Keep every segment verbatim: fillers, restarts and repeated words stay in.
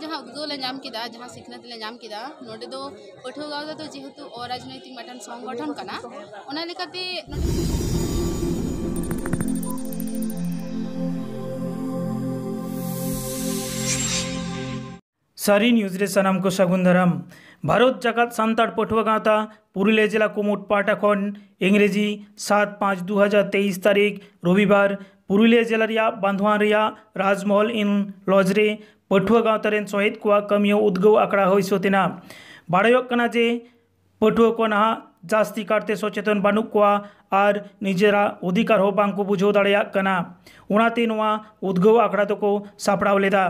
ᱡᱟᱦᱟᱸ ᱩᱫᱽᱜᱟᱹᱣ ᱞᱮ ᱧᱟᱢ ᱠᱮᱫᱟ, ᱡᱟᱦᱟᱸ ᱥᱤᱠᱷᱱᱟᱹᱛ ᱞᱮ ᱧᱟᱢ ᱠᱮᱫᱟ, ᱱᱚᱰᱮ ᱫᱚ ᱯᱟᱹᱴᱷᱩᱣᱟᱹ ᱜᱟᱶᱛᱟ ᱫᱚ ᱡᱮᱦᱮᱛᱩ ᱚᱨᱟᱡᱽᱱᱳᱭᱛᱤᱠ ᱢᱤᱫᱴᱟᱝ ᱥᱚᱝᱜᱚᱴᱷᱚᱱ ᱠᱟᱱᱟ, ᱚᱱᱟ ᱞᱮᱠᱟᱛᱮ ᱱᱚᱰᱮ ᱥᱟᱹᱨᱤ ᱱᱤᱭᱩᱡᱽ ᱨᱮ ᱥᱟᱱᱟᱢ ᱠᱚ ᱥᱟᱹᱜᱩᱱ ᱫᱟᱨᱟᱢ᱾ ᱵᱷᱟᱨᱚᱛ ᱡᱟᱠᱟᱛ ᱥᱟᱱᱛᱟᱲ ᱯᱟᱹᱴᱷᱩᱣᱟᱹ ᱜᱟᱶᱛᱟ ᱯᱩᱨᱩᱞᱤᱭᱟᱹ ᱡᱮᱞᱟ ᱠᱩᱢᱩᱴ ᱯᱟᱦᱴᱟ ᱠᱷᱚᱱ ᱤᱝᱨᱮᱡᱤ ᱥᱟᱛ ᱯᱟᱸᱪ ᱫᱩ ᱦᱟᱡᱟᱨ ᱛᱮᱭᱤᱥ ᱛᱟᱹᱨᱤᱠᱷ ᱨᱚᱵᱤᱵᱟᱨ ᱯᱩᱨᱩᱞᱤᱭᱟᱹ ᱡᱮᱞᱟ ᱨᱮᱭᱟᱜ ᱵᱟᱸᱫᱷᱣᱟᱱ ᱨᱮᱭᱟᱜ ᱨᱟᱡᱽᱢᱚᱦᱚᱞ ᱤᱱ ᱞᱚᱡᱽ ᱨᱮ ᱯᱟᱹᱴᱷᱩᱣᱟᱹ ᱜᱟᱶᱛᱟ ᱨᱮᱱ ᱥᱚᱦᱮᱫ ᱠᱚᱣᱟᱜ ᱠᱟᱹᱢᱤᱭᱟᱹ ᱩᱫᱽᱜᱟᱹᱣ ᱟᱠᱷᱲᱟ ᱦᱩᱭ ᱥᱟᱹᱛ ᱮᱱᱟ᱾ ᱵᱟᱲᱟᱭᱚᱜ ᱠᱟᱱᱟ ᱡᱮ ᱯᱟᱹᱴᱷᱩᱣᱟᱹ ᱠᱚ ᱱᱟᱦᱟᱜ ᱡᱟᱹᱥᱛᱤ ᱠᱟᱨᱛᱮ ᱥᱚᱪᱮᱛᱚᱱ ᱵᱟᱹᱱᱩᱜ ᱠᱚᱣᱟ ᱟᱨ ᱱᱤᱡᱮᱨᱟᱜ ᱚᱫᱷᱤᱠᱟᱨ ᱦᱚᱸ ᱵᱟᱝ ᱠᱚ ᱵᱩᱡᱷᱟᱹᱣ ᱫᱟᱲᱮᱭᱟᱜ ᱠᱟᱱᱟ᱾ ᱚᱱᱟᱛᱮ ᱱᱚᱣᱟ ᱩᱫᱽᱜᱟᱹᱣ ᱟᱠᱷᱲᱟ ᱫᱚᱠᱚ ᱥᱟᱯᱲᱟᱣ ᱞᱮᱫᱟ᱾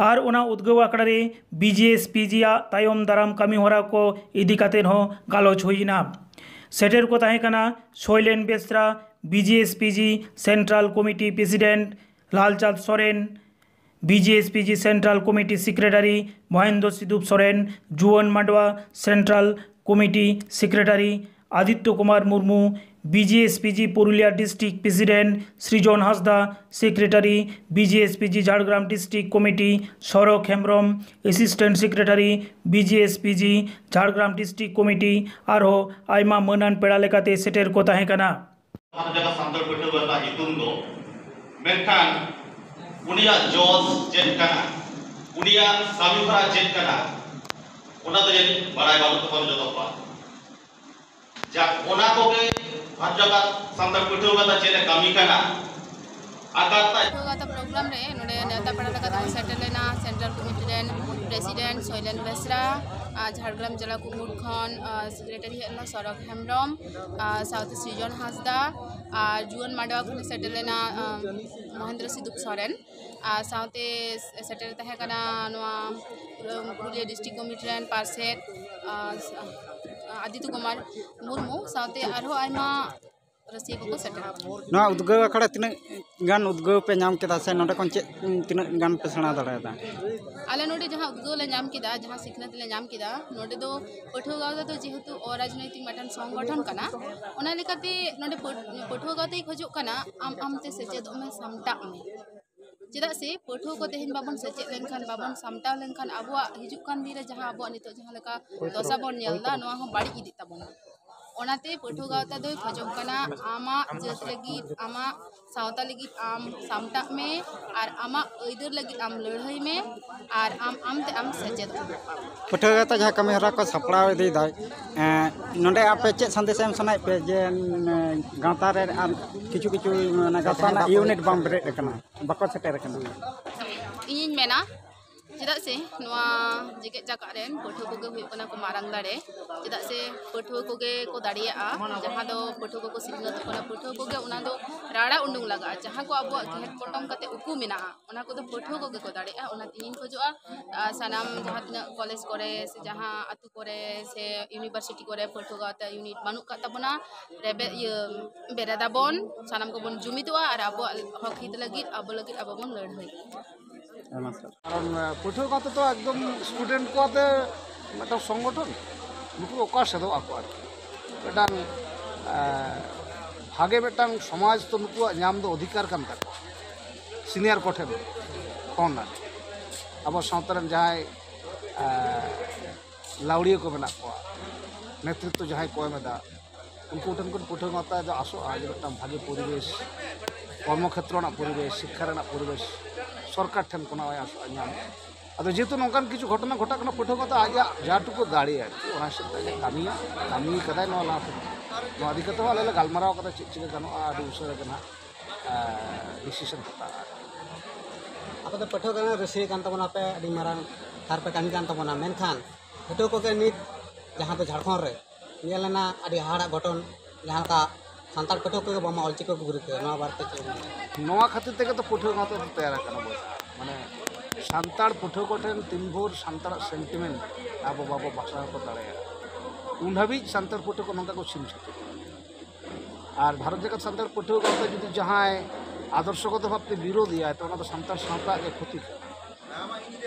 ᱟᱨ ᱚᱱᱟ ᱩᱫᱽᱜᱟᱹᱣ ᱟᱠᱷᱲᱟ ᱨᱮ ᱵᱤ ᱡᱤ ᱮᱥ ᱯᱤ ᱡᱤ ᱟᱜ ᱛᱟᱭᱚᱢ ᱫᱟᱨᱟᱢ ᱠᱟᱹᱢᱤ ᱦᱚᱨᱟ ᱠᱚ ᱤᱫᱤ ᱠᱟᱛᱮ ᱦᱚᱸ ᱜᱟᱞᱚᱪ ᱦᱩᱭ ᱮᱱᱟ᱾ ᱥᱮᱴᱮᱨ ᱠᱚ ᱛᱟᱦᱮᱸ ᱠᱟᱱᱟ ᱥᱚᱭᱞᱮᱱ ᱵᱮᱥᱨᱟ, B G S P G central committee president, Lalchand Soren, B G S P G central committee secretary Mohendro Sidup Soren, ᱡᱩᱣᱟᱹᱱ ᱢᱟᱰᱣᱟ central committee secretary Aditya Kumar Murmu, B G S P G Purulia district president Srijon Hansda, secretary B G S P G Jhargram district committee Sorok Hembrom, assistant secretary B G S P G Jhargram district committee ᱟᱨᱦᱚᱸ ᱟᱭᱢᱟ ᱢᱟᱹᱱᱟᱱ ᱯᱮᱲᱟ ᱞᱮᱠᱟᱛᱮ ᱥᱮᱴᱮᱨ ᱠᱚ ᱛᱟᱦᱮᱸ ᱠᱟᱱᱟ᱾ ᱡᱟᱦᱟᱸ ᱥᱟᱱᱛᱟᱲ ᱯᱟᱹᱴᱷᱩᱣᱟᱹ ᱜᱟᱶᱛᱟ ᱧᱩᱛᱩᱢ ᱫᱚ, ᱢᱮᱱᱠᱷᱟᱱ ᱩᱱᱤᱭᱟᱜ ᱡᱚᱥ ᱪᱮᱫ ᱠᱟᱱᱟ, ᱩᱱᱤᱭᱟᱜ ᱠᱟᱹᱢᱤ ᱦᱚᱨᱟ ᱪᱮᱫ ᱠᱟᱱᱟ, ᱚᱱᱟ ᱫᱚ ᱡᱟᱹᱱᱤᱡ ᱵᱟᱲᱟᱭ ᱵᱟᱹᱱᱩᱜ ᱛᱟᱵᱚᱱᱟ ᱡᱚᱛᱚ ᱠᱚᱣᱟᱜ᱾ ᱡᱟᱠ, ᱚᱱᱟ ᱠᱚᱜᱮ ᱵᱷᱟᱨᱚᱛ ᱡᱟᱠᱟᱛ ᱥᱟᱱᱛᱟᱲ ᱯᱟᱹᱴᱷᱩᱣᱟᱹ ᱜᱟᱶᱛᱟ ᱪᱮᱫ ᱮ ᱠᱟᱹᱢᱤ ᱠᱟᱱᱟ, ᱟᱠᱟᱛᱟ᱾ ᱯᱟᱹᱴᱷᱩᱣᱟᱹ ᱜᱟᱶᱛᱟ ᱯᱨᱳᱜᱨᱟᱢ ᱨᱮ ᱱᱚᱰᱮ ᱱᱮᱣᱛᱟ ᱯᱮᱲᱟ ᱞᱮᱠᱟᱛᱮ ᱠᱚ ᱥᱮᱴᱮᱨ ᱞᱮᱱᱟ ᱥᱮᱱᱴᱨᱟᱞ ᱠᱚᱢᱤᱴᱤ ᱨᱮᱱ ᱯᱨᱮᱥᱤᱰᱮᱱᱴ ᱥᱚᱭᱞᱮᱱ ᱵᱮᱥᱨᱟ, ᱟᱨ ᱡᱷᱟᱲᱜᱨᱟᱢ ᱡᱮᱞᱟ ᱠᱩᱢᱩᱴ ᱠᱷᱚᱱ ᱥᱮᱠᱨᱮᱴᱟᱨᱤ ᱦᱮᱡ ᱞᱮᱱᱟ ᱥᱚᱨᱚᱜᱽ ᱦᱮᱢᱵᱨᱚᱢ, ᱟᱨ ᱥᱟᱶᱛᱮ ᱥᱨᱤᱡᱚᱱ ᱦᱟᱸᱥᱫᱟ, ᱟᱨ ᱡᱩᱣᱟᱹᱱ ᱢᱟᱰᱣᱟ ᱠᱷᱚᱱ ᱥᱮᱴᱮᱨ ᱞᱮᱱᱟ ᱟᱨ, ᱢᱚᱦᱮᱱᱫᱨᱚ ᱥᱤᱫᱩᱯ ᱥᱚᱨᱮᱱ, ᱟᱨ ᱥᱟᱶᱛᱮ ᱥᱮᱴᱮᱨ ᱛᱟᱦᱮᱸ ᱠᱟᱱᱟ ᱱᱚᱣᱟ ᱯᱩᱨᱩᱞᱤᱭᱟᱹ ᱰᱤᱥᱴᱨᱤᱠᱴ ᱠᱚᱢᱤᱴᱤ ᱨᱮᱱ ᱯᱟᱨᱥᱮᱛ ᱟᱨ, ᱟᱫᱤᱛᱭᱚ ᱠᱩᱢᱟᱨ ᱢᱩᱨᱢᱩ, ᱥᱟᱶᱛᱮ ᱟᱨᱦᱚᱸ ᱟᱭᱢᱟ ᱨᱟᱹᱥᱤᱭᱟᱹ ᱠᱚᱠᱚ ᱥᱮᱴᱮᱨ ᱟᱠᱟᱱᱟ᱾ ᱱᱚᱣᱟ ᱩᱫᱽᱜᱟᱹᱣ ᱟᱠᱷᱲᱟ ᱛᱤᱱᱟᱹᱜ ᱜᱟᱱ ᱩᱫᱽᱜᱟᱹᱣ ᱯᱮ ᱧᱟᱢ ᱠᱮᱫᱟ ᱥᱮ ᱱᱚᱰᱮ ᱠᱷᱚᱱ ᱪᱮᱫ ᱛᱤᱱᱟᱹᱜ ᱜᱟᱱ ᱯᱮ ᱥᱮᱬᱟ ᱫᱟᱲᱮᱭᱟᱫᱟ? ᱟᱞᱮ ᱱᱚᱰᱮ ᱡᱟᱦᱟᱸ ᱩᱫᱽᱜᱟᱹᱣ ᱞᱮ ᱧᱟᱢ ᱠᱮᱫᱟ, ᱡᱟᱦᱟᱸ ᱥᱤᱠᱷᱱᱟᱹᱛ ᱞᱮ ᱧᱟᱢ ᱠᱮᱫᱟ, ᱱᱚᱰᱮ ᱫᱚ ᱯᱟᱹᱴᱷᱩᱣᱟᱹ ᱜᱟᱶᱛᱟ ᱫᱚ ᱡᱮᱦᱮᱛᱩ ᱚᱨᱟᱡᱽᱱᱳᱭᱛᱤᱠ ᱢᱤᱫᱴᱟᱝ ᱥᱚᱝᱜᱚᱴᱷᱚᱱ ᱠᱟᱱᱟ, ᱚᱱᱟ ᱞᱮᱠᱟᱛᱮ ᱱᱚᱰᱮ ᱯᱟᱹᱴ- ᱯᱟᱹᱴᱷᱩᱣᱟᱹ ᱜᱟᱶᱛᱟᱭ ᱠᱷᱚᱡᱚᱜ ᱠᱟᱱᱟ ᱟᱢ ᱟᱢᱛᱮ ᱥᱮᱪᱮᱫᱚᱜ ᱢᱮ, ᱥᱟᱢᱴᱟᱜ ᱢᱮ᱾ ᱪᱮᱫᱟᱜ ᱥᱮ ᱯᱟᱹᱴᱷᱩᱣᱟᱹ ᱠᱚ ᱛᱮᱦᱮᱧ ᱵᱟᱵᱚᱱ ᱥᱮᱪᱮᱫ ᱞᱮᱱᱠᱷᱟᱱ, ᱵᱟᱵᱚᱱ ᱥᱟᱢᱴᱟᱣ ᱞᱮᱱᱠᱷᱟᱱ, ᱟᱵᱚᱣᱟᱜ ᱦᱤᱡᱩᱜ ᱠᱟᱱ ᱫᱤᱱ ᱨᱮ ᱡᱟᱦᱟᱸ ᱟᱵᱚᱣᱟᱜ ᱱᱤᱛᱚᱜ ᱡᱟᱦᱟᱸ ᱞᱮᱠᱟ ᱫᱚᱥᱟ ᱵᱚᱱ ᱧᱮᱞ ᱮᱫᱟ, ᱱᱚᱣᱟ ᱦᱚᱸ ᱵᱟᱹᱲᱤᱡ ᱤᱫᱤᱜ ᱛᱟᱵᱚᱱᱟ᱾ ᱚᱱᱟᱛᱮ ᱯᱟᱹᱴᱷᱩᱣᱟᱹ ᱜᱟᱶᱛᱟ ᱫᱚᱭ ᱠᱷᱚᱡᱚᱜ ᱠᱟᱱᱟ, ᱟᱢᱟᱜ ᱡᱟᱹᱛ ᱞᱟᱹᱜᱤᱫ, ᱟᱢᱟᱜ ᱥᱟᱶᱛᱟ ᱞᱟᱹᱜᱤᱫ ᱟᱢ ᱥᱟᱢᱴᱟᱜ ᱢᱮ ᱟᱨ ᱟᱢᱟᱜ ᱟᱹᱭᱫᱟᱹᱨ ᱞᱟᱹᱜᱤᱫ ᱟᱢ ᱞᱟᱹᱲᱦᱟᱹᱭ ᱢᱮ ᱟᱨ ᱟᱢ ᱟᱢᱛᱮ ᱟᱢ ᱥᱮᱪᱮᱫᱚᱜ ᱢᱮ᱾ ᱯᱟᱹᱴᱷᱩᱣᱟᱹ ᱜᱟᱶᱛᱟ ᱡᱟᱦᱟᱸ ᱠᱟᱹᱢᱤ ᱦᱚᱨᱟ ᱠᱚ ᱥᱟᱯᱲᱟᱣ ᱤᱫᱤᱭᱮᱫᱟ, ᱮᱸ, ᱱᱚᱰᱮ ᱟᱯᱮ ᱪᱮᱫ ᱥᱟᱸᱫᱮᱥ ᱮᱢ ᱥᱟᱱᱟᱭᱮᱫ ᱯᱮ ᱡᱮ, ᱮᱸ, ᱜᱟᱶᱛᱟ ᱨᱮ ᱟᱨ ᱠᱤᱪᱷᱩ ᱠᱤᱪᱷᱩ ᱚᱱᱟ ᱜᱟᱶᱛᱟ ᱨᱮᱱᱟᱜ ᱤᱭᱩᱱᱤᱴ ᱵᱟᱝ ᱵᱮᱨᱮᱫ ᱟᱠᱟᱱᱟ, ᱵᱟᱠᱚ ᱥᱮᱴᱮᱨ ᱟᱠᱟᱱᱟ? ᱤᱧᱤᱧ ᱢᱮᱱᱟ, ᱪᱮᱫᱟᱜ ᱥᱮ ᱱᱚᱣᱟ ᱡᱮᱜᱮᱛ ᱡᱟᱠᱟᱛ ᱨᱮᱱ ᱯᱟᱹᱴᱷᱩᱣᱟᱹ ᱠᱚᱜᱮ ᱦᱩᱭᱩᱜ ᱠᱟᱱᱟ ᱠᱚ ᱢᱟᱨᱟᱝ ᱫᱟᱲᱮ᱾ ᱪᱮᱫᱟᱜ ᱥᱮ ᱯᱟᱹᱴᱷᱩᱣᱟᱹ ᱠᱚᱜᱮ ᱠᱚ ᱫᱟᱲᱮᱭᱟᱜᱼᱟ, ᱡᱟᱦᱟᱸ ᱫᱚ ᱯᱟᱹᱴᱷᱩᱣᱟᱹ ᱠᱚᱠᱚ ᱥᱤᱠᱷᱱᱟᱹᱛᱚᱜ ᱠᱟᱱᱟ, ᱯᱟᱹᱴᱷᱩᱣᱟᱹ ᱠᱚᱜᱮ ᱚᱱᱟ ᱫᱚ ᱨᱟᱲᱟ ᱩᱰᱩᱝ ᱞᱟᱜᱟᱜᱼᱟ᱾ ᱡᱟᱦᱟᱸ ᱠᱚ ᱟᱵᱚᱣᱟᱜ ᱜᱷᱮᱸᱴ ᱯᱚᱴᱚᱢ ᱠᱟᱛᱮ ᱩᱠᱩ ᱢᱮᱱᱟᱜᱼᱟ, ᱚᱱᱟ ᱠᱚᱫᱚ ᱯᱟᱹᱴᱷᱩᱣᱟᱹ ᱠᱚᱜᱮ ᱠᱚ ᱫᱟᱲᱮᱭᱟᱜᱼᱟ᱾ ᱚᱱᱟᱛᱮ ᱤᱧᱤᱧ ᱠᱷᱚᱡᱚᱜᱼᱟ, ᱟᱨ ᱥᱟᱱᱟᱢ ᱡᱟᱦᱟᱸ ᱛᱤᱱᱟᱹᱜ ᱠᱚᱞᱮᱡᱽ ᱠᱚᱨᱮ ᱥᱮ ᱡᱟᱦᱟᱸ ᱟᱹᱛᱩ ᱠᱚᱨᱮ ᱥᱮ ᱤᱭᱩᱱᱤᱵᱷᱟᱨᱥᱤᱴᱤ ᱠᱚᱨᱮ ᱯᱟᱹᱴᱷᱩᱣᱟᱹ ᱜᱟᱶᱛᱟ ᱤᱭᱩᱱᱤᱴ ᱵᱟᱹᱱᱩᱜ ᱟᱠᱟᱫ ᱛᱟᱵᱚᱱᱟ, ᱨᱮᱵᱮᱫ, ᱤᱭᱟᱹ, ᱵᱮᱨᱮᱫ ᱟᱵᱚᱱ, ᱥᱟᱱᱟᱢ ᱠᱚᱵᱚᱱ ᱡᱩᱢᱤᱫᱚᱜᱼᱟ ᱟᱨ ᱟᱵᱚᱣᱟᱜ ᱦᱚᱠ ᱦᱤᱛ ᱞᱟᱹᱜᱤᱫ, ᱟᱵᱚ ᱞᱟᱹᱜᱤᱫ ᱟᱵᱚ ᱵᱚᱱ ᱞᱟᱹᱲᱦᱟᱹᱭᱟ᱾ ᱠᱟᱨᱚᱱ ᱯᱟᱹᱴᱷᱩᱣᱟᱹ ᱜᱟᱶᱛᱟ ᱫᱚ ᱮᱠᱫᱚᱢ ᱥᱴᱩᱰᱮᱱᱴ ᱠᱚ ᱟᱛᱮ ᱢᱤᱫᱴᱟᱝ ᱥᱚᱝᱜᱚᱴᱷᱚᱱ, ᱱᱩᱠᱩ ᱫᱚ ᱚᱠᱟ ᱥᱮᱫᱚᱜ ᱟᱠᱚ ᱟᱨᱠᱤ᱾ ᱢᱤᱫᱴᱟᱝ ᱵᱷᱟᱜᱮ ᱢᱤᱫᱴᱟᱝ ᱥᱚᱢᱟᱡᱽ ᱛᱚ ᱱᱩᱠᱩᱣᱟᱜ ᱧᱟᱢ ᱫᱚ ᱚᱫᱷᱤᱠᱟᱨ ᱠᱟᱱ ᱛᱟᱠᱚᱣᱟ ᱥᱤᱱᱤᱭᱟᱨ ᱠᱚᱴᱷᱮᱱ ᱠᱷᱚᱱ ᱟᱨᱠᱤ᱾ ᱟᱵᱚ ᱥᱟᱶᱛᱟ ᱨᱮᱱ ᱡᱟᱦᱟᱸᱭ ᱞᱟᱹᱣᱲᱤᱭᱟᱹ ᱠᱚ ᱢᱮᱱᱟᱜ ᱠᱚᱣᱟ, ᱱᱮᱛᱨᱤᱛᱛᱚ ᱡᱟᱦᱟᱸᱭ ᱠᱚ ᱮᱢ ᱮᱫᱟ, ᱩᱱᱠᱩ ᱴᱷᱮᱱ ᱠᱷᱚᱱ ᱯᱟᱹᱴᱷᱩᱣᱟᱹ ᱜᱟᱶᱛᱟ ᱫᱚ ᱟᱥᱚᱜᱼᱟ ᱡᱮ ᱢᱤᱫᱴᱟᱝ ᱵᱷᱟᱜᱮ ᱯᱚᱨᱤᱵᱮᱥ, ᱠᱚᱨᱢᱚᱠᱷᱮᱛᱨᱚ ᱨᱮᱱᱟᱜ ᱯᱚᱨᱤᱵᱮᱥ, ᱥᱤᱠᱠᱷᱟ ᱨᱮᱱᱟᱜ ᱯᱚᱨᱤᱵᱮᱥ ᱥᱚᱨᱠᱟᱨ ᱴᱷᱮᱱ ᱠᱷᱚᱱᱟᱜ ᱦᱚᱸᱭ ᱟᱥᱚᱜᱼᱟ ᱧᱟᱢ᱾ ᱟᱫᱚ ᱡᱮᱦᱮᱛᱩ ᱱᱚᱝᱠᱟᱱ ᱠᱤᱪᱷᱩ ᱜᱷᱚᱴᱚᱱᱟ ᱜᱷᱚᱴᱟᱜ ᱠᱟᱱᱟ, ᱯᱟᱹᱴᱷᱩᱣᱟᱹ ᱜᱟᱶᱛᱟ ᱟᱡᱟᱜ ᱡᱟᱴᱩᱠᱩ ᱫᱟᱲᱮᱭᱟᱜᱼᱟ ᱟᱨᱠᱤ, ᱚᱱᱟ ᱦᱤᱥᱟᱹᱵ ᱛᱮ ᱟᱡᱟᱜ ᱠᱟᱹᱢᱤᱭᱟ, ᱠᱟᱹᱢᱤ ᱠᱟᱫᱟᱭ ᱱᱚᱣᱟ ᱞᱟᱦᱟ ᱛᱮ᱾ ᱱᱚᱣᱟ ᱤᱫᱤ ᱠᱟᱛᱮ ᱦᱚᱸ ᱟᱞᱮ ᱞᱮ ᱜᱟᱞᱢᱟᱨᱟᱣ ᱠᱟᱫᱟ ᱪᱮᱫ ᱪᱤᱠᱟᱹ ᱜᱟᱱᱚᱜᱼᱟ, ᱟᱹᱰᱤ ᱩᱥᱟᱹᱨᱟ ᱜᱮ ᱱᱟᱦᱟᱜ ᱰᱤᱥᱤᱥᱚᱱ ᱦᱟᱛᱟᱜᱼᱟ᱾ ᱟᱯᱮ ᱫᱚ ᱯᱟᱹᱴᱷᱩᱣᱟᱹ ᱠᱟᱱᱟ, ᱨᱟᱹᱥᱤᱭᱟᱹ ᱠᱟᱱ ᱛᱟᱵᱚᱱᱟ ᱯᱮ, ᱟᱹᱰᱤ ᱢᱟᱨᱟᱝ ᱛᱷᱟᱨ ᱯᱮ ᱠᱟᱹᱢᱤ ᱠᱟᱱ ᱛᱟᱵᱚᱱᱟ, ᱢᱮᱱᱠᱷᱟᱱ ᱯᱟᱹᱴᱷᱩᱣᱟᱹ ᱠᱚᱜᱮ ᱱᱤᱛ ᱡᱟᱦᱟᱸ ᱫᱚ ᱡᱷᱟᱲᱠᱷᱚᱸᱰ ᱨᱮ ᱧᱮᱞ ᱞᱮᱱᱟ ᱟᱹᱰᱤ ᱦᱟᱦᱟᱲᱟᱜ ᱜᱷᱚᱴᱚᱱ, ᱡᱟᱦᱟᱸ ᱞᱮᱠᱟ ᱥᱟᱱᱛᱟᱲ ᱯᱟᱹᱴᱷᱩᱣᱟᱹ ᱠᱚᱜᱮ ᱵᱟᱝᱢᱟ ᱚᱞᱪᱤᱠᱤ ᱠᱚ ᱵᱤᱨᱩᱫᱷ ᱠᱮᱫᱟ, ᱱᱚᱣᱟ ᱵᱟᱨᱮᱛᱮ ᱪᱮᱫ ᱮᱢ ᱢᱮᱱᱟ? ᱱᱚᱣᱟ ᱠᱷᱟᱹᱛᱤᱨ ᱛᱮᱜᱮ ᱛᱚ ᱯᱟᱹᱴᱷᱩᱣᱟᱹ ᱜᱟᱶᱛᱟ ᱫᱚ ᱛᱮᱭᱟᱨ ᱟᱠᱟᱱᱟ ᱵᱚᱞᱮ, ᱢᱟᱱᱮ ᱥᱟᱱᱛᱟᱲ ᱯᱟᱹᱴᱷᱩᱣᱟᱹ ᱠᱚᱴᱷᱮᱱ ᱛᱤᱱ ᱵᱷᱳᱨ ᱥᱟᱱᱛᱟᱲᱟᱜ ᱥᱮᱱᱴᱤᱢᱮᱱᱴ ᱟᱵᱚ ᱵᱟᱵᱚ ᱵᱟᱥᱟᱣ ᱠᱚ ᱫᱟᱲᱮᱭᱟᱜᱼᱟ, ᱩᱱ ᱦᱟᱹᱵᱤᱡ ᱥᱟᱱᱛᱟᱲ ᱯᱟᱹᱴᱷᱩᱣᱟᱹ ᱠᱚ ᱱᱚᱝᱠᱟ ᱠᱚ ᱪᱷᱤᱢ ᱪᱷᱟᱹᱛᱩᱨ᱾ ᱟᱨ ᱵᱷᱟᱨᱚᱛ ᱡᱟᱠᱟᱛ ᱥᱟᱱᱛᱟᱲ ᱯᱟᱹᱴᱷᱩᱣᱟᱹ ᱜᱟᱶᱛᱟ ᱡᱩᱫᱤ ᱡᱟᱦᱟᱸᱭ ᱟᱫᱚᱨᱥᱚᱜᱚᱛ ᱵᱷᱟᱵᱛᱮ ᱵᱤᱨᱳᱫᱷ ᱮᱭᱟᱭ, ᱛᱚ ᱚᱱᱟ ᱫᱚ ᱥᱟᱱᱛᱟᱲ ᱥᱟᱶᱛᱟ ᱜᱮ ᱠᱷᱚᱛᱤ ᱠᱟᱱᱟ᱾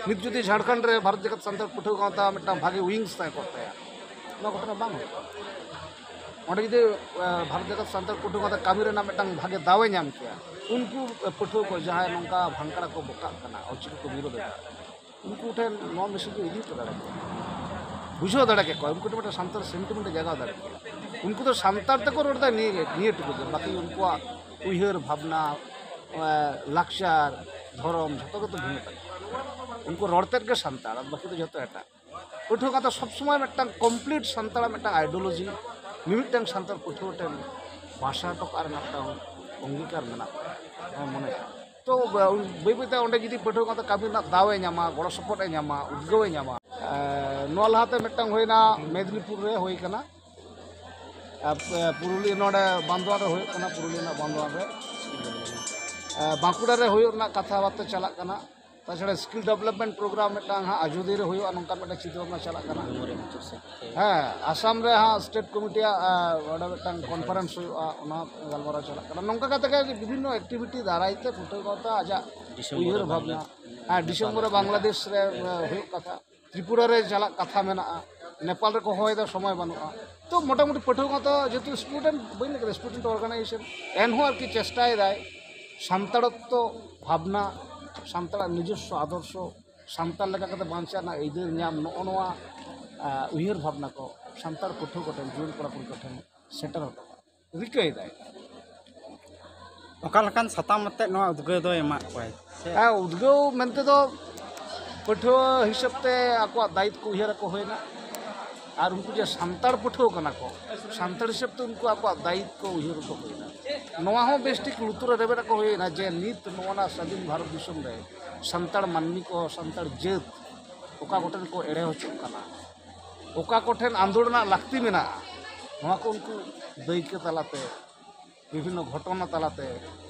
ᱱᱤᱛ ᱡᱩᱫᱤ ᱡᱷᱟᱲᱠᱷᱚᱸᱰ ᱨᱮ ᱵᱷᱟᱨᱚᱛ ᱡᱟᱠᱟᱛ ᱥᱟᱱᱛᱟᱲ ᱯᱟᱹᱴᱷᱩᱣᱟᱹ ᱜᱟᱶᱛᱟ ᱢᱤᱫᱴᱟᱝ ᱵᱷᱟᱜᱮ ᱣᱤᱝᱥ ᱛᱟᱦᱮᱸ ᱠᱚᱜ ᱛᱟᱭᱟ, ᱱᱚᱣᱟ ᱜᱷᱚᱴᱚᱱᱟ ᱵᱟᱝ ᱦᱩᱭᱩᱜᱼᱟ᱾ ᱚᱸᱰᱮ ᱡᱩᱫᱤ ᱵᱷᱟᱨᱚᱛ ᱡᱟᱠᱟᱛ ᱥᱟᱱᱛᱟᱲ ᱯᱟᱹᱴᱷᱩᱣᱟᱹ ᱠᱟᱛᱮ ᱠᱟᱹᱢᱤ ᱨᱮᱱᱟᱜ ᱢᱤᱫᱴᱟᱝ ᱵᱷᱟᱜᱮ ᱫᱟᱣ ᱮ ᱧᱟᱢ ᱠᱮᱭᱟ, ᱩᱱᱠᱩ ᱯᱟᱹᱴᱷᱩᱣᱟᱹ ᱠᱚ ᱡᱟᱦᱟᱸᱭ ᱱᱚᱝᱠᱟ ᱵᱷᱟᱝᱠᱲᱟ ᱠᱚ ᱵᱚᱠᱟᱜ ᱠᱟᱱᱟ, ᱚᱞᱪᱤᱠᱤ ᱠᱚ ᱵᱤᱨᱳᱫ ᱮᱫᱟ, ᱩᱱᱠᱩ ᱴᱷᱮᱱ ᱱᱚᱣᱟ ᱢᱮᱥᱮᱡᱽ ᱫᱚ ᱤᱫᱤ ᱦᱚᱴᱚ ᱫᱟᱲᱮ ᱠᱮᱭᱟ, ᱵᱩᱡᱷᱟᱹᱣ ᱫᱟᱲᱮ ᱠᱮᱠᱚᱣᱟ, ᱩᱱᱠᱩ ᱴᱷᱮᱱ ᱢᱤᱫᱴᱟᱝ ᱥᱟᱱᱛᱟᱲ ᱥᱮᱱᱴᱤᱢᱮᱱᱴ ᱮ ᱡᱟᱜᱟᱣ ᱫᱟᱲᱮ ᱠᱮᱭᱟ᱾ ᱩᱱᱠᱩ ᱫᱚ ᱥᱟᱱᱛᱟᱲ ᱛᱮᱠᱚ ᱨᱚᱲ ᱮᱫᱟ, ᱱᱤᱭᱟᱹ ᱱᱤᱭᱟᱹ ᱴᱩᱠᱩ ᱜᱮ, ᱵᱟᱠᱤ ᱩᱱᱠᱩᱣᱟᱜ ᱩᱭᱦᱟᱹᱨ ᱵᱷᱟᱵᱽᱱᱟ, ᱞᱟᱠᱪᱟᱨ, ᱫᱷᱚᱨᱚᱢ, ᱡᱷᱚᱛᱚ ᱜᱮᱛᱚ ᱵᱷᱤᱱᱟᱹ ᱛᱟᱠᱚᱣᱟ᱾ ᱩᱱᱠᱩ ᱨᱚᱲ ᱛᱮᱫ ᱜᱮ ᱥᱟᱱᱛᱟᱲ, ᱟᱨ ᱵᱟᱠᱤ ᱫᱚ ᱡᱷᱚᱛᱚ ᱮᱴᱟᱜ᱾ ᱯᱟᱹᱴᱷᱩᱣᱟᱹ ᱠᱟᱛᱷᱟ ᱥᱚᱵᱽ ᱥᱚᱢᱚᱭ ᱢᱤᱫᱴᱟᱝ ᱠᱚᱢᱯᱞᱤᱴ ᱥᱟᱱᱛᱟᱲᱟᱜ ᱢᱤᱫᱴᱟᱝ ᱟᱭᱰᱤᱭᱳᱞᱚᱡᱤ, ᱢᱤᱢᱤᱫᱴᱟᱝ ᱥᱟᱱᱛᱟᱲ ᱯᱟᱹᱴᱷᱩᱣᱟᱹ ᱴᱷᱮᱱ ᱵᱷᱟᱥᱟ ᱦᱚᱴᱚ ᱠᱟᱜ ᱨᱮᱱᱟᱜ ᱢᱤᱫᱴᱟᱝ ᱚᱝᱜᱤᱠᱟᱨ ᱢᱮᱱᱟᱜ ᱛᱟᱭᱟ ᱢᱚᱱᱮᱭᱟ᱾ ᱛᱚ ᱵᱟᱹᱭ ᱵᱟᱹᱭᱛᱮ ᱚᱸᱰᱮ ᱡᱩᱫᱤ ᱯᱟᱹᱴᱷᱩᱣᱟᱹ ᱠᱟᱛᱷᱟ ᱠᱟᱹᱢᱤ ᱨᱮᱱᱟᱜ ᱫᱟᱣ ᱮ ᱧᱟᱢᱟ, ᱜᱚᱲᱚ ᱥᱚᱯᱚᱦᱚᱫ ᱮ ᱧᱟᱢᱟ, ᱩᱫᱽᱜᱟᱹᱣ ᱮ ᱧᱟᱢᱟ᱾ ᱱᱚᱣᱟ ᱞᱟᱦᱟᱛᱮ ᱢᱤᱫᱴᱟᱝ ᱦᱩᱭᱱᱟ, ᱢᱮᱫᱽᱱᱤᱯᱩᱨ ᱨᱮ ᱦᱩᱭ ᱠᱟᱱᱟ᱾ ᱯᱩᱨᱩᱞᱤᱭᱟᱹ ᱱᱚᱰᱮ ᱵᱟᱱᱫᱳᱣᱟᱱ ᱨᱮ ᱦᱩᱭᱩᱜ ᱠᱟᱱᱟ, ᱯᱩᱨᱩᱞᱤᱭᱟᱹ ᱨᱮᱱᱟᱜ ᱵᱟᱱᱫᱳᱣᱟᱱ ᱨᱮ᱾ ᱵᱟᱸᱠᱩᱲᱟ ᱨᱮ ᱦᱩᱭᱩᱜ ᱨᱮᱱᱟᱜ ᱠᱟᱛᱷᱟ ᱵᱟᱨᱛᱟ ᱪᱟᱞᱟᱜ ᱠᱟᱱᱟ᱾ ᱛᱟᱪᱷᱟᱲᱟ ᱥᱠᱤᱞ ᱰᱮᱵᱷᱞᱚᱯᱢᱮᱱᱴ ᱯᱨᱳᱜᱨᱟᱢ ᱢᱤᱫᱴᱟᱝ ᱦᱟᱸᱜ ᱟᱡᱚᱫᱤᱭᱟᱹ ᱨᱮ ᱦᱩᱭᱩᱜᱼᱟ, ᱱᱚᱝᱠᱟᱱ ᱢᱤᱫᱴᱟᱝ ᱪᱤᱱᱛᱟᱹ ᱵᱷᱟᱵᱽᱱᱟ ᱪᱟᱞᱟᱜ ᱠᱟᱱᱟ᱾ ᱦᱮᱸ, ᱟᱥᱟᱢ ᱨᱮ ᱦᱟᱸᱜ ᱥᱴᱮᱴ ᱠᱚᱢᱤᱴᱤᱭᱟᱜ ᱚᱸᱰᱮ ᱢᱤᱫᱴᱟᱝ ᱠᱚᱱᱯᱷᱟᱨᱮᱱᱥ ᱦᱩᱭᱩᱜᱼᱟ, ᱚᱱᱟ ᱜᱟᱞᱢᱟᱨᱟᱣ ᱪᱟᱞᱟᱜ ᱠᱟᱱᱟ᱾ ᱱᱚᱝᱠᱟ ᱠᱟᱛᱮ ᱜᱮ ᱵᱤᱵᱷᱤᱱᱱᱚ ᱮᱠᱴᱤᱵᱷᱤᱴᱤ ᱫᱟᱨᱟᱭ ᱛᱮ ᱯᱟᱹᱴᱷᱩᱣᱟᱹ ᱠᱚ ᱟᱡᱟᱜ ᱩᱭᱦᱟᱹᱨ ᱵᱷᱟᱵᱽᱱᱟ, ᱦᱮᱸ, ᱰᱤᱥᱮᱢᱵᱚᱨ ᱨᱮ ᱵᱟᱝᱞᱟᱫᱮᱥ ᱨᱮ ᱦᱩᱭᱩᱜ ᱠᱟᱛᱷᱟ, ᱛᱨᱤᱯᱩᱨᱟ ᱨᱮ ᱪᱟᱞᱟᱜ ᱠᱟᱛᱷᱟ ᱢᱮᱱᱟᱜᱼᱟ, ᱱᱮᱯᱟᱞ ᱨᱮᱠᱚ ᱦᱚᱦᱚᱭᱮᱫᱟ, ᱥᱚᱢᱚᱭ ᱵᱟᱹᱱᱩᱜᱼᱟ᱾ ᱛᱚ ᱢᱚᱴᱟᱢᱩᱴᱤ ᱯᱟᱹᱴᱷᱩᱣᱟᱹ ᱠᱚ ᱛᱚ ᱡᱮᱦᱮᱛᱩ ᱥᱴᱩᱰᱮᱱᱴ ᱵᱟᱹᱧ ᱞᱟᱹᱭ ᱠᱮᱫᱟ, ᱥᱴᱩᱰᱮᱱᱴ ᱚᱨᱜᱟᱱᱟᱭᱡᱮᱥᱚᱱ, ᱮᱱᱦᱚᱸ ᱟᱨᱠᱤ ᱪᱮᱥᱴᱟᱭᱮᱫᱟᱭ ᱥᱟᱱᱛᱟᱲᱚᱛᱛᱚ ᱵᱷᱟᱵᱽᱱᱟ, ᱥᱟᱱᱛᱟᱲᱟᱜ ᱱᱤᱡᱚᱥᱥᱚ ᱟᱫᱚᱨᱥᱚ, ᱥᱟᱱᱛᱟᱲ ᱞᱮᱠᱟ ᱠᱟᱛᱮ ᱵᱟᱧᱪᱟᱜ ᱨᱮᱱᱟᱜ ᱟᱹᱭᱫᱟᱹᱨ ᱧᱟᱢ, ᱱᱚᱜᱼᱚ ᱱᱚᱣᱟ ᱩᱭᱦᱟᱹᱨ ᱵᱷᱟᱵᱽᱱᱟ ᱠᱚ ᱥᱟᱱᱛᱟᱲ ᱯᱟᱹᱴᱷᱩᱣᱟᱹ ᱠᱚᱴᱷᱮᱱ, ᱡᱩᱣᱟᱹᱱ ᱠᱚᱲᱟ ᱠᱩᱲᱤ ᱠᱚᱴᱷᱮᱱ ᱥᱮᱴᱮᱨ ᱦᱚᱴᱚ ᱠᱟᱜ ᱨᱤᱠᱟᱹᱭᱮᱫᱟᱭ᱾ ᱚᱠᱟ ᱞᱮᱠᱟᱱ ᱥᱟᱛᱟᱢ ᱟᱛᱮᱫ ᱱᱚᱣᱟ ᱩᱫᱽᱜᱟᱹᱣ ᱫᱚᱭ ᱮᱢᱟᱜ ᱠᱚᱣᱟᱭ? ᱦᱮᱸ, ᱩᱫᱽᱜᱟᱹᱣ ᱢᱮᱱᱛᱮ ᱫᱚ ᱯᱟᱹᱴᱷᱩᱣᱟᱹ ᱦᱤᱥᱟᱹᱵ ᱛᱮ ᱟᱠᱚᱣᱟᱜ ᱫᱟᱭᱤᱛ ᱠᱚ ᱩᱭᱦᱟᱹᱨ ᱟᱠᱚ ᱦᱩᱭᱱᱟ, ᱟᱨ ᱩᱱᱠᱩ ᱡᱮ ᱥᱟᱱᱛᱟᱲ ᱯᱟᱹᱴᱷᱩᱣᱟᱹ ᱠᱟᱱᱟ ᱠᱚ, ᱥᱟᱱᱛᱟᱲ ᱦᱤᱥᱟᱹᱵ ᱛᱮ ᱩᱱᱠᱩ ᱟᱠᱚᱣᱟᱜ ᱫᱟᱭᱤᱛ ᱠᱚ ᱩᱭᱦᱟᱹᱨ ᱟᱠᱚ ᱦᱩᱭᱱᱟ᱾ ᱱᱚᱣᱟ ᱦᱚᱸ ᱵᱮᱥ ᱴᱷᱤᱠ ᱞᱩᱛᱩᱨ ᱨᱮ ᱨᱮᱵᱮᱫ ᱟᱠᱚ ᱦᱩᱭᱱᱟ ᱡᱮ ᱱᱤᱛ ᱱᱚᱣᱟ ᱥᱟᱹᱫᱷᱤᱱ ᱵᱷᱟᱨᱚᱛ ᱫᱤᱥᱚᱢ ᱨᱮ ᱥᱟᱱᱛᱟᱲ ᱢᱟᱹᱱᱢᱤ ᱠᱚ, ᱥᱟᱱᱛᱟᱲ ᱡᱟᱹᱛ ᱚᱠᱟ ᱠᱚᱴᱷᱮᱱ ᱠᱚ ᱮᱲᱮ ᱦᱚᱪᱚᱜ ᱠᱟᱱᱟ, ᱚᱠᱟ ᱠᱚᱴᱷᱮᱱ ᱟᱸᱫᱳᱲ ᱨᱮᱱᱟᱜ ᱞᱟᱹᱠᱛᱤ ᱢᱮᱱᱟᱜᱼᱟ, ᱱᱚᱣᱟ ᱠᱚ ᱩᱱᱠᱩ ᱫᱟᱹᱭᱠᱟᱹ ᱛᱟᱞᱟᱛᱮ, ᱵᱤᱵᱷᱤᱱᱱᱚ ᱜᱷᱚᱴᱚᱱᱟ ᱛᱟᱞᱟᱛᱮ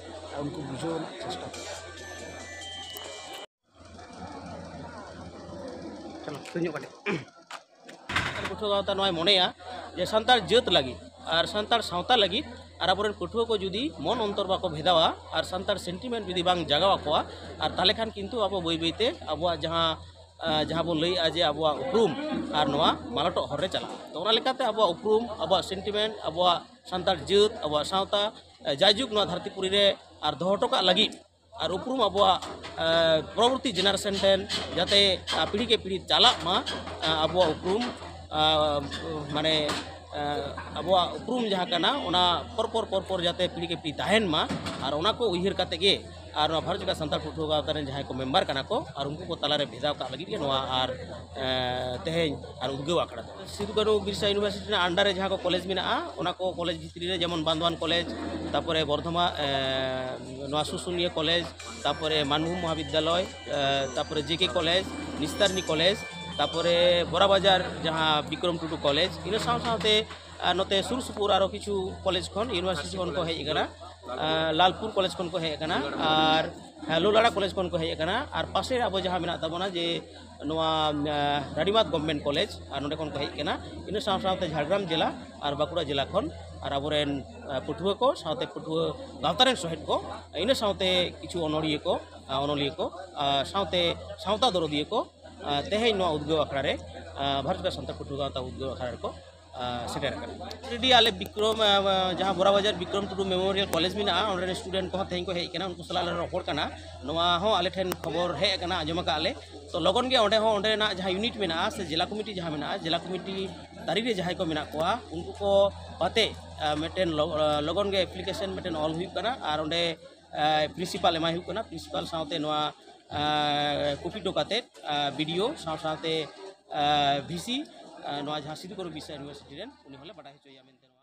ᱩᱱᱠᱩ ᱵᱩᱡᱷᱟᱹᱣ ᱨᱮᱱᱟᱜ ᱪᱮᱥᱴᱟ ᱠᱚ᱾ ᱪᱚᱞᱚ, ᱥᱩᱨ ᱧᱚᱜ ᱠᱟᱹᱴᱤᱡ᱾ ᱯᱟᱹᱴᱷᱩᱣᱟᱹ ᱜᱟᱶᱛᱟ ᱱᱚᱣᱟᱭ ᱢᱚᱱᱮᱭᱟ ᱡᱮ ᱥᱟᱱᱛᱟᱲ ᱡᱟᱹᱛ ᱞᱟᱹᱜᱤᱫ ᱟᱨ ᱥᱟᱱᱛᱟᱲ ᱥᱟᱶᱛᱟ ᱞᱟᱹᱜᱤᱫ ᱟᱨ ᱟᱵᱚᱨᱮᱱ ᱯᱟᱹᱴᱷᱩᱣᱟᱹ ᱠᱚ ᱡᱩᱫᱤ ᱢᱚᱱ ᱚᱱᱛᱚᱨ ᱵᱟᱠᱚ ᱵᱷᱮᱫᱟᱣᱟ ᱟᱨ ᱥᱟᱱᱛᱟᱲ ᱥᱮᱱᱴᱤᱢᱮᱱᱴ ᱡᱩᱫᱤ ᱵᱟᱝ ᱡᱟᱜᱟᱣ ᱟᱠᱚᱣᱟ, ᱟᱨ ᱛᱟᱦᱚᱞᱮ ᱠᱷᱟᱱ ᱠᱤᱱᱛᱩ ᱟᱵᱚ ᱵᱟᱹᱭ ᱵᱟᱹᱭᱛᱮ ᱟᱵᱚᱣᱟᱜ ᱡᱟᱦᱟᱸ ᱟᱸ, ᱡᱟᱦᱟᱸ ᱵᱚᱱ ᱞᱟᱹᱭᱮᱫᱼᱟ ᱡᱮ ᱟᱵᱚᱣᱟᱜ ᱩᱯᱨᱩᱢ ᱟᱨ ᱱᱚᱣᱟ ᱢᱟᱞᱚᱴᱚᱜ ᱦᱚᱨ ᱨᱮ ᱪᱟᱞᱟᱜᱼᱟ᱾ ᱛᱚ, ᱚᱱᱟ ᱞᱮᱠᱟᱛᱮ ᱟᱵᱚᱣᱟᱜ ᱩᱯᱨᱩᱢ, ᱟᱵᱚᱣᱟᱜ ᱥᱮᱱᱴᱤᱢᱮᱱᱴ, ᱟᱵᱚᱣᱟᱜ ᱥᱟᱱᱛᱟᱲ ᱡᱟᱹᱛ, ᱟᱵᱚᱣᱟᱜ ᱥᱟᱶᱛᱟ, ᱮ, ᱡᱟᱭᱡᱩᱜᱽ ᱱᱚᱣᱟ ᱫᱷᱟᱹᱨᱛᱤ ᱯᱩᱨᱤ ᱨᱮ ᱟᱨ ᱫᱚᱦᱚ ᱦᱚᱴᱚ ᱠᱟᱜ ᱞᱟᱹᱜᱤᱫ ᱟᱨ ᱩᱯᱨᱩᱢ ᱟᱵᱚᱣᱟᱜ, ᱮ, ᱯᱚᱨᱚᱵᱚᱨᱛᱤ ᱡᱮᱱᱟᱨᱮᱥᱚᱱ ᱴᱷᱮᱱ ᱡᱟᱛᱮ, ᱟ, ᱯᱤᱲᱦᱤ ᱠᱮ ᱯᱤᱲᱦᱤ ᱪᱟᱞᱟᱜ ᱢᱟ, ᱟ, ᱟᱵᱚᱣᱟᱜ ᱩᱯᱨᱩᱢ, ᱟ, ᱢᱟᱱᱮ, ᱟ, ᱟᱵᱚᱣᱟᱜ ᱩᱯᱨᱩᱢ ᱡᱟᱦᱟᱸ ᱠᱟᱱᱟ, ᱚᱱᱟ ᱯᱚᱨ ᱯᱚᱨ, ᱯᱚᱨ ᱯᱚᱨ ᱡᱟᱛᱮ ᱯᱤᱲᱦᱤ ᱠᱮ ᱯᱤᱲᱦᱤ ᱛᱟᱦᱮᱱ ᱢᱟ᱾ ᱟᱨ ᱚᱱᱟ ᱠᱚ ᱩᱭᱦᱟᱹᱨ ᱠᱟᱛᱮ ᱜᱮ ᱟᱨ ᱱᱚᱣᱟ ᱵᱷᱟᱨᱚᱛ ᱡᱟᱠᱟᱛ ᱥᱟᱱᱛᱟᱲ ᱯᱟᱹᱴᱷᱩᱣᱟᱹ ᱜᱟᱶᱛᱟ ᱨᱮᱱ ᱡᱟᱦᱟᱸᱭ ᱠᱚ ᱢᱮᱢᱵᱟᱨ ᱠᱟᱱᱟ ᱠᱚ ᱟᱨ ᱩᱱᱠᱩ ᱠᱚ ᱛᱟᱞᱟᱨᱮ ᱵᱷᱮᱫᱟᱣ ᱠᱟᱜ ᱞᱟᱹᱜᱤᱫ ᱜᱮ ᱱᱚᱣᱟ ᱟᱨ, ᱮ, ᱛᱮᱦᱮᱧ ᱟᱨ ᱩᱫᱽᱜᱟᱹᱣ ᱟᱠᱷᱲᱟ ᱫᱚ᱾ ᱥᱤᱫᱩ ᱠᱟᱹᱱᱦᱩ ᱵᱤᱨᱥᱟ ᱤᱭᱩᱱᱤᱵᱷᱟᱨᱥᱤᱴᱤ ᱨᱮᱱᱟᱜ under ᱨᱮ ᱡᱟᱦᱟᱸ ᱠᱚ ᱠᱚᱞᱮᱡᱽ ᱢᱮᱱᱟᱜᱼᱟ, ᱚᱱᱟ ᱠᱚ ᱠᱚᱞᱮᱡᱽ ᱵᱷᱤᱛᱨᱤ ᱨᱮ ᱡᱮᱢᱚᱱ ᱵᱟᱱᱫᱷᱣᱟᱱ ᱠᱚᱞᱮᱡᱽ, ᱛᱟᱯᱚᱨᱮ ᱵᱚᱨᱫᱷᱚᱢᱟᱱ, ᱮ, ᱱᱚᱣᱟ ᱥᱩᱥᱩᱱᱤᱭᱟᱹ ᱠᱚᱞᱮᱡᱽ, ᱛᱟᱯᱚᱨᱮ ᱢᱟᱱᱵᱷᱩᱢ ᱢᱚᱦᱟᱵᱤᱫᱽᱫᱟᱞᱚᱭ, ᱮ, ᱛᱟᱯᱚᱨᱮ ᱡᱮ ᱠᱮ ᱠᱚᱞᱮᱡᱽ, ᱱᱤᱥᱛᱟᱨᱱᱤ ᱠᱚᱞᱮᱡᱽ, ᱛᱟᱯᱚᱨᱮ ᱵᱚᱨᱟᱵᱟᱡᱟᱨ ᱡᱟᱦᱟᱸ ᱵᱤᱠᱨᱚᱢ ᱴᱩᱰᱩ ᱠᱚᱞᱮᱡᱽ, ᱤᱱᱟᱹ ᱥᱟᱶ ᱥᱟᱶᱛᱮ ᱟᱨ ᱱᱚᱛᱮ ᱥᱩᱨ ᱥᱩᱯᱩᱨ ᱟᱨᱚ ᱠᱤᱪᱷᱩ ᱠᱚᱞᱮᱡᱽ ᱠᱷᱚᱱ, ᱤᱭᱩᱱᱤᱵᱷᱟᱨᱥᱤᱴᱤ ᱠᱷᱚᱱ ᱠᱚ ᱦᱮᱡ ᱟᱠᱟᱱᱟ, ᱟᱨ ᱞᱟᱞᱯᱩᱨ ᱠᱚᱞᱮᱡᱽ ᱠᱷᱚᱱ ᱠᱚ ᱦᱮᱡ ᱟᱠᱟᱱᱟ, ᱟᱨ, ᱦᱮᱸ, ᱞᱩᱞᱟᱲᱟ ᱠᱚᱞᱮᱡᱽ ᱠᱷᱚᱱ ᱠᱚ ᱦᱮᱡ ᱟᱠᱟᱱᱟ, ᱟᱨ ᱯᱟᱥᱮ ᱨᱮ ᱟᱵᱚ ᱡᱟᱦᱟᱸ ᱢᱮᱱᱟᱜ ᱛᱟᱵᱚᱱᱟ ᱡᱮ ᱱᱚᱣᱟ, ᱮ, ᱨᱟᱱᱤᱵᱟᱸᱫᱷ ᱜᱚᱵᱷᱢᱮᱱᱴ ᱠᱚᱞᱮᱡᱽ, ᱟᱨ ᱱᱚᱸᱰᱮ ᱠᱷᱚᱱ ᱠᱚ ᱦᱮᱡ ᱟᱠᱟᱱᱟ᱾ ᱤᱱᱟᱹ ᱥᱟᱶ ᱥᱟᱶᱛᱮ ᱡᱷᱟᱲᱜᱨᱟᱢ ᱡᱮᱞᱟ ᱟᱨ ᱵᱟᱸᱠᱩᱲᱟ ᱡᱮᱞᱟ ᱠᱷᱚᱱ ᱟᱨ ᱟᱵᱚᱨᱮᱱ, ᱮ, ᱯᱟᱹᱴᱷᱩᱣᱟᱹ ᱠᱚ ᱥᱟᱶᱛᱮ ᱯᱟᱹᱴᱷᱩᱣᱟᱹ ᱜᱟᱶᱛᱟ ᱨᱮᱱ ᱥᱚᱦᱮᱫ ᱠᱚ, ᱤᱱᱟᱹ ᱥᱟᱶᱛᱮ ᱠᱤᱪᱷᱩ ᱚᱱᱚᱲᱤᱭᱟᱹ ᱠᱚ, ᱮ, ᱚᱱᱚᱞᱤᱭᱟᱹ ᱠᱚ, ᱮ, ᱥᱟᱶᱛᱮ ᱥᱟᱶᱛᱟ ᱫᱚᱨᱚᱫᱤᱭᱟᱹ ᱠᱚ, ᱮ, ᱛᱮᱦᱮᱧ ᱱᱚᱣᱟ ᱩᱫᱽᱜᱟᱹᱣ ᱟᱠᱷᱲᱟ ᱨᱮ, ᱮ, ᱵᱷᱟᱨᱚᱛ ᱡᱟᱠᱟᱛ ᱥᱟᱱᱛᱟᱲ ᱯᱟᱹᱴᱷᱩᱣᱟᱹ ᱜᱟᱶᱛᱟ ᱩᱫᱽᱜᱟᱹᱣ ᱟᱠᱷᱲᱟ ᱨᱮᱠᱚ, ᱮ, ᱥᱮᱴᱮᱨ ᱟᱠᱟᱱᱟ᱾ Already ᱟᱞᱮ ᱵᱤᱠᱨᱚᱢ, ᱮ, ᱡᱟᱦᱟᱸ ᱵᱚᱨᱟ ᱵᱟᱡᱟᱨ ᱵᱤᱠᱨᱚᱢ ᱴᱩᱰᱩ ᱢᱮᱢᱳᱨᱤᱭᱟᱞ ᱠᱚᱞᱮᱡᱽ ᱢᱮᱱᱟᱜᱼᱟ, ᱚᱸᱰᱮ ᱨᱮᱱ ᱥᱴᱩᱰᱮᱱᱴ ᱠᱚᱦᱚᱸ ᱛᱮᱦᱮᱧ ᱠᱚ ᱦᱮᱡ ᱟᱠᱟᱱᱟ, ᱩᱱᱠᱩ ᱥᱟᱞᱟᱜ ᱞᱮ ᱨᱚᱯᱚᱲ ᱠᱟᱱᱟ᱾ ᱱᱚᱣᱟ ᱦᱚᱸ ᱟᱞᱮ ᱴᱷᱮᱱ ᱠᱷᱚᱵᱚᱨ ᱦᱮᱡ ᱟᱠᱟᱱᱟ, ᱟᱸᱡᱚᱢ ᱟᱠᱟᱫ ᱞᱮ᱾ ᱛᱚ ᱞᱚᱜᱚᱱ ᱜᱮ ᱚᱸᱰᱮ ᱦᱚᱸ ᱚᱸᱰᱮᱱᱟᱜ ᱡᱟᱦᱟᱸ ᱭᱩᱱᱤᱴ ᱢᱮᱱᱟᱜᱼᱟ ᱥᱮ ᱡᱮᱞᱟ ᱠᱚᱢᱤᱴᱤ ᱡᱟᱦᱟᱸ ᱢᱮᱱᱟᱜᱼᱟ, ᱡᱮᱞᱟ ᱠᱚᱢᱤᱴᱤ ᱛᱟᱹᱨᱤ ᱨᱮ ᱡᱟᱦᱟᱸᱭ ᱠᱚ ᱢᱮᱱᱟᱜ ᱠᱚᱣᱟ, ᱩᱱᱠᱩ ᱠᱚ ᱟᱛᱮ, ᱮ, ᱢᱤᱫᱴᱮᱱ ᱞᱚ-, ᱮ, ᱞᱚᱜᱚᱱ ᱜᱮ ᱮᱯᱞᱤᱠᱮᱥᱚᱱ ᱢᱤᱫᱴᱮᱱ ᱚᱞ ᱦᱩᱭᱩᱜ ᱠᱟᱱᱟ᱾ ᱟᱨ ᱚᱸᱰᱮ, ᱮ, ᱯᱨᱤᱱᱥᱤᱯᱟᱞ ᱮᱢᱟᱭ ᱦᱩᱭᱩᱜ ᱠᱟᱱᱟ᱾ ᱯᱨᱤᱱᱥᱤᱯᱟᱞ ᱥᱟᱶᱛᱮ ᱱᱚᱣᱟ, ᱮ, ᱠᱚᱯᱤ ᱦᱚᱴᱚ ᱠᱟᱛᱮ, ᱮ, ᱵᱤ ᱰᱤ ᱳ ᱥᱟᱶ ᱥᱟᱶᱛᱮ, ᱮ, ᱵᱷᱤ ᱥᱤ, ᱮ, ᱱᱚᱣᱟ ᱡᱟᱦᱟᱸ ᱥᱤᱫᱩ ᱠᱟᱹᱱᱦᱩ ᱵᱤᱨᱥᱟ ᱤᱭᱩᱱᱤᱵᱷᱟᱨᱥᱤᱴᱤ ᱨᱮᱱ, ᱩᱱᱤ ᱦᱚᱸᱞᱮ ᱵᱟᱰᱟᱭ ᱦᱚᱪᱚᱭᱮᱭᱟ ᱢᱮᱱᱛᱮ ᱱᱚᱣᱟ